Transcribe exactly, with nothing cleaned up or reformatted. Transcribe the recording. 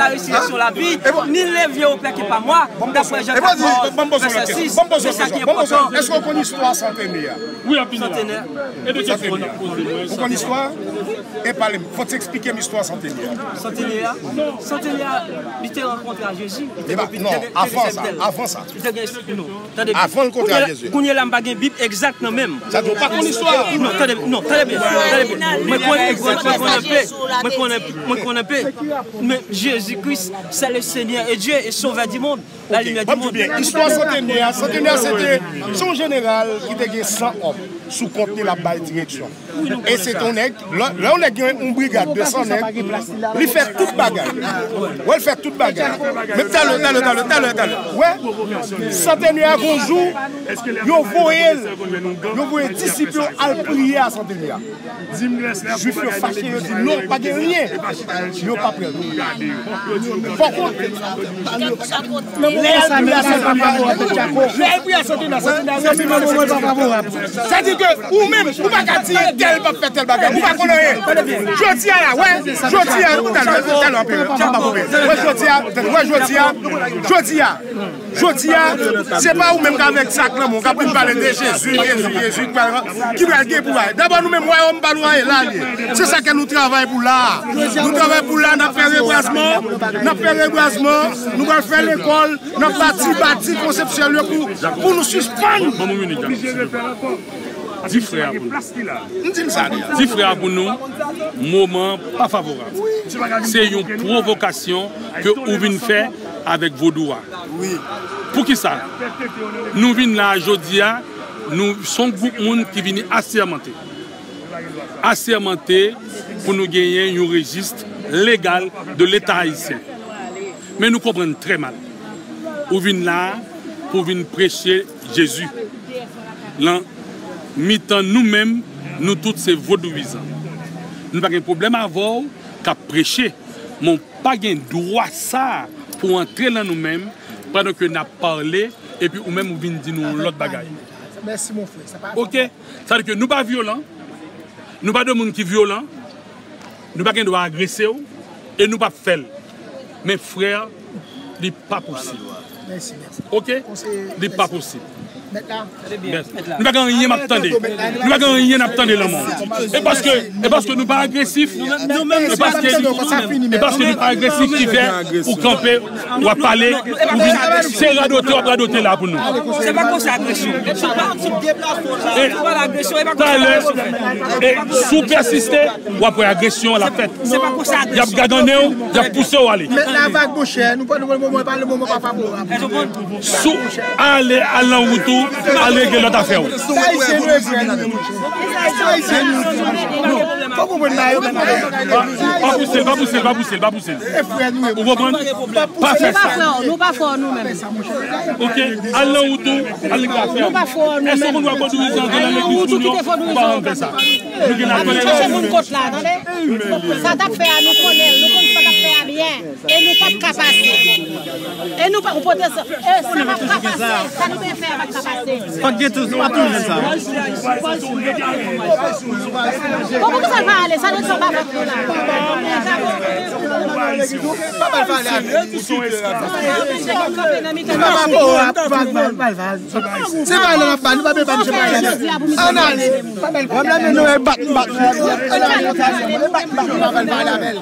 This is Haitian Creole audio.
la résurrection, la vie, nul ne vient au Père que par moi, d'après Jean quatorze, verset six. C'est ça qui est important. Èske w konn istwa Santenè a? Wi, rapidman. Santenè. E de kesyon w ap poze mwen? Ou konn istwa? E pale m, fò w eksplike m istwa Santenè a. Santenè a? Santenè a, li te rankontre a Jezi. Li te gen, non, avan sa, avan sa. Li te gen, non. Tande byen. Avan l kontre a Jezi. Kounye a, kounye a la, m pa gen Bib egzak nan men m. Sa di w pa konn istwa a? Non, tande, non, tande byen, tande byen. Mwen konnen, mwen, mwen konnen pe, mwen konnen, mwen konnen pe. Men Jezi Kris, c'est le Seigneur et Dieu et Sauveur du monde, la lumière du monde. Ok, ban m di w byen, istwa Santenè a, Santenè a se te, se yon jeneral ki te gen san òm sou kont li, l ap bay direksyon. E se te yon nèg, lè, lè yon nèg gen yon brigad de san nèg, li fè tout bagay. Wè, l fè tout bagay. Men talè, talè, talè, talè, talè. Wè, Santenè a gon jou, yo voye l, yo voye disip yo al priye a Santenè a. Jwif yo fache, yo di, "Non, pa gen anyen." Yo pa pran. Poko. Lè y al priye a Santenè a, Santenè a, lè y al priye a Santenè a, Santenè a, sa di ke ou menm, ou pa ka di tèl p ap fè tèl bagay. Ou pa konn anyen. Jodi a la, wè, jodi a, talè, talè, anpil, jan m pa koupe. Wè, jodi a, wè, jodi a, jodi a, jodi a, se pa ou menm k avèk sak nan men w k ap vin pale de Jezi, Jezi, Jezi, ki pral, ki pral gen pou bay. Dabò nou menm, wayòm pa nou an, e la l ye. Se sa ke nou travay pou la. Nou travay pou la, n ap fè rebwazman, n ap fè rebwazman, nou pral fè lekòl, n ap bati, bati konsepsyèl yo pou, pou nou sispann. Ban m yon minit, Dani. Di frè a pou nou. M di l sa deja. Di frè a pou nou, moman an pa favorab. Se yon pwovokasyon ke ou vin fè avèk vodou a. Poukisa? Nou vin la a jodi a, nou se yon gwoup moun ki vini asèmante. Asèmante pou nou genyen yon rejis legal de Leta ayisyen. Men nou konprann trè mal. Ou vin la a pou vin preche Jezi. Lan mitan nou menm, nou tout se vodouyizan. Nou pa gen pwoblèm avè w k ap preche, men w pa gen dwa sa a pou antre lan nou menm pandan ke n ap pale, epi ou menm ou vin di nou yon lòt bagay. Mèsi, mon frè. Sa pa... Ok? Sa vle di ke nou pa vyolan, nou pa de moun ki vyolan, nou pa gen dwa agrese w, e nou p ap fè l. Men frè, li pa posib. Mèsi, mèsi. Ok? Li pa posib. Mèt la. Mèt la. Nou pa gen anyen m ap tande. Nou pa gen anyen n ap tande lan men w. E paske, e paske nou pa agresif. E paske, e paske nou pa agresif ki fè ou kanpe, w ap pale, ou vin, se radote w ap radote la pou nou. Se pa konsa agresyon. E talè, e si w pèsiste, w ap wè agresyon an l ap fèt. Y ap gagannen w, y ap pouse w ale. Mèt la vag, monchè, nou pa nan moman, pa nan moman pa favorab. Si w ale, al nan wout ou, al regle lòt afè w. Sa Ayisyen nou ye, frè nou. Sa Ayisyen nou ye. Fò konprann bagay yo, mèt la. Pa pouse l, pa pouse l, pa pouse l, pa pouse l. E frè nou ye. Ou konprann? Pa fè sa. Nou pa fè w, nou pa fè w nou menm. Ok? Al nan wout ou, al regle afè w. Nou pa fè w, nou menm. Èske w konn wè vodouyizan antre nan legliz moun yo? Ou pa janm fè sa. Nou gen la tolérans. Chache moun kot la, tande? Sa t ap fè a, nou konnen l, nou konn sa t ap fè a byen. E nou p ap ka pase. E nou pa, ou pote sa, e sa p ap ka pase. Sa nou te fè a p ap ka pase. Fòk gen tou, w ap toujou sa. Bon, poukisa l pa ale? Sa nou sa pa fè la? Pa ba l pale avè l. Papa, bon, ap, ap, ap, ap, ap. Se pa nan ap ba, nou pa bezwen ba misye bagay. Ann ale. Pwoblèm nou e bat, bat. Ann ale, ann ale. E bat, bat, nou pa pale avè l.